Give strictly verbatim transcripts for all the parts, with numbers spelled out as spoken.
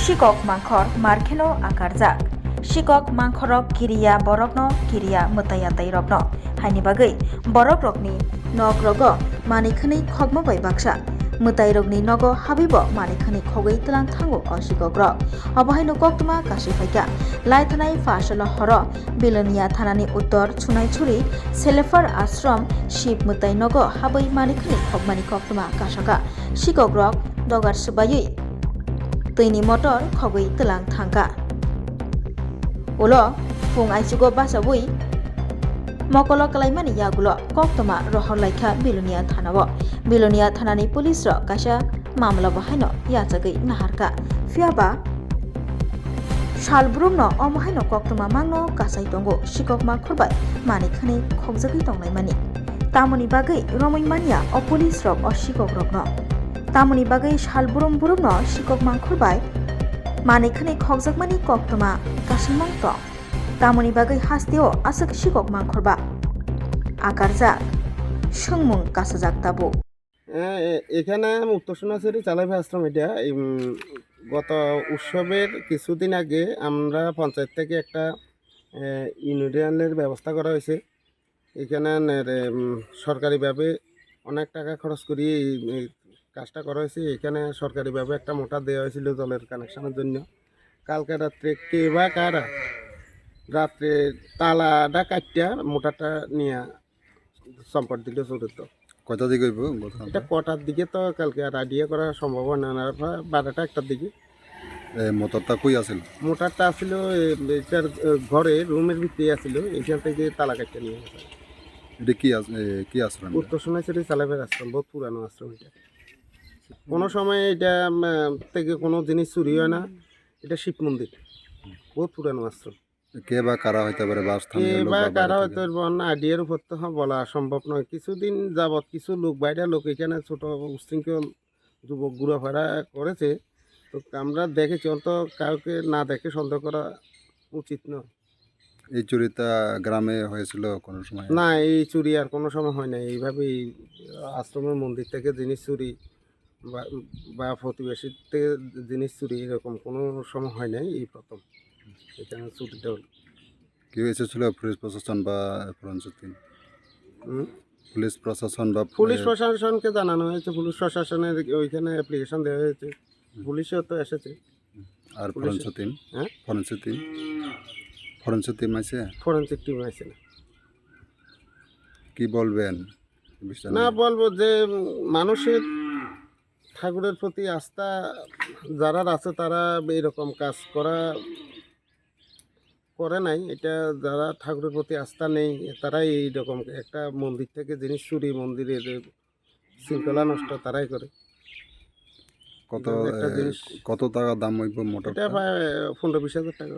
Sikok mangkhor markheno akarjak. Sikok mangkhorok kiriya borokno kiriya mwtai atairokno. Haini bagwi borokrokni nogrogo manwi khwnwi khokma bai baksa. Mwtairokni nogo habwibo manwi khwnwi khogwi tlang thango o sikokrok. Obo haino koktwma kasui phaikha. Laithanai phasalo horo Bilonia thanani uttor Chunaisuri Selefar Ashram Shiv mwtai nogo habwi manwi khwnwi khokmani koktwma kasakha. Sikokrok dogar swbaiwi twini motor khogwi tlang thangkha. Ulo phung aichugo bachaui mokolo kalaimani yagulo koktwma rohor laikha Bilonia thanao. Bilonia thanani police rok kaisa mamla bo haino yachagwi naharkha. Phiyaba salbrumno omo haino koktwma mangno kasai tongo, sikok mangkhor bai manwi khwnwi khokjagwi tonglaimani. Tamoni bagwi romwi manya o police rok o sikok rokno. Tamoni bagwi salbrum brumno sikok mangkhor bai manwi khwnwi khokjakmani koktwma kasingmang tong. Tamoni bagwi hasteo aswk sikok mangkhor ba akarjak swngmung kasajak tabuk. এ-, এ-, এখানে উত্তর সোনাছড়ি চালাইফা আশ্রম এটা। উম, গত উৎসবের কিছুদিন আগে আমরা পঞ্চায়েত থেকে একটা, এ, ইউনিয়নের ব্যবস্থা করা হয়েছে। এখানে নে-, রে, উম, সরকারিভাবে অনেক টাকা খরচ করি এই, এই কাজটা করা হয়েছে। এখানে সরকারিভাবে একটা মোটর দেওয়া হয়েছিল জলের কানেকশনের জন্য। কালকে রাত্রে কে বা কারা রাত্রে তালাটা কাটটা মোটরটা নিয়ে চম্পট দিল চোরের দল। কয়টা দিকে হইব ঘটনাটা? এটা কটার দিকে তো কালকে আর আইডিয়া করা সম্ভব হয় না, না, প্রায় বারোটা একটার দিকে। এই মোটরটা কই আছিল? মোটরটা আছিল এ, এটার, এ, ঘরে, রুমের ভিতরে আছিল, এখান থেকে তালা কাটতে নিয়ে গেছে। এটা কি আস-, এ, কি আশ্রম এটা? উত্তর সোনাইছড়ি চালাইফা আশ্রম, বহুত পুরানো আশ্রম এটা। কোনো সময় এটা, উম, থেকে কোনো জিনিস চুরি হয় না। এটা শিব মন্দির, বহুত পুরানো আশ্রম। কে বা কারা হইতে পারে বা কে স্থানীয় লোক বা বা বাইরে কারা থেকে? হইতে পারে, অন্য আইডিয়ার উপর তো বলা সম্ভব নয়। কিছুদিন যাবত কিছু লোক, বাইরের লোক এখানে ছোট উচ্ছৃঙ্খল যুবক ঘোরাফেরা করেছে। তো আমরা দেখেছি, অন্তত কাউকে না দেখে সন্দেহ করা উচিত নয়। এই চুরিটা গ্রামে হয়েছিল কোনো সময়? না, এই চুরি আর কোনো সময় হয় না। এইভাবেই আশ্রমের মন্দির থেকে জিনিস চুরি বা, বা প্রতিবেশীর থেকে জিনিস চুরি, এরকম কোনো সময় হয় নাই, এই প্রথম এখানে চুরিটা হলো। কেউ এসেছিল পুলিশ প্রশাসন বা ফরেন্সিক টিম? হুম? পুলিশ প্রশাসন বা পুলিশ এ, প্রশাসনকে জানানো হয়েছে, পুলিশ প্রশাসনের ওইখানে অ্যাপ্লিকেশন দেওয়া হয়েছে, পুলিশও তো এসেছে। আর পুলিশ ফরেন্সিক টিম? হ্যাঁ? Forensic team? ফরেন্সিক টিম আছে? ফরেন্সিক টিম আছে না। কি বলবেন? বিষয়টা না, নিয়ে? বলবো যে, উম, মানুষের ঠাকুরের প্রতি আস্থা যারার আছে, তারা এরকম কাজ করা, করে নাই। এটা যারা ঠাকুরের প্রতি আস্থা নেই, তারাই এইরকম একটা মন্দির থেকে জিনিস চুরি, মন্দিরের শৃঙ্খলা নষ্ট, তারাই করে। কত, একটা এ, জিনিস কত টাকা দাম হইব মোটরটা? এটা প্রায় পনেরো বিশ হাজার টাকা।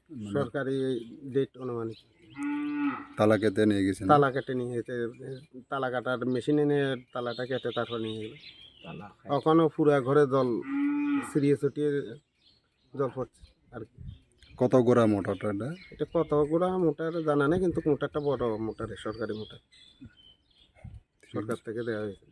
মানে সরকারি ডেট অনুমানিক। তালা কেটে নিয়ে গেছে না? তালা কেটে নিয়ে গেছে, তালা কাটার মেশিন এনে তালাটা কেটে তারপর নিয়ে গেল। তালা খাই। ওখানেও পুরা ঘরে জল ছিটিয়ে ছিটিয়ে জল পড়ছে আর কি। কত গোড়া মোটরটা এটা? এটা কত গোড়া মোটর জানা নেই, কিন্তু মোটরটা বড় মোটর, সরকারি মোটর, সরকার থেকে দেওয়া হয়েছে।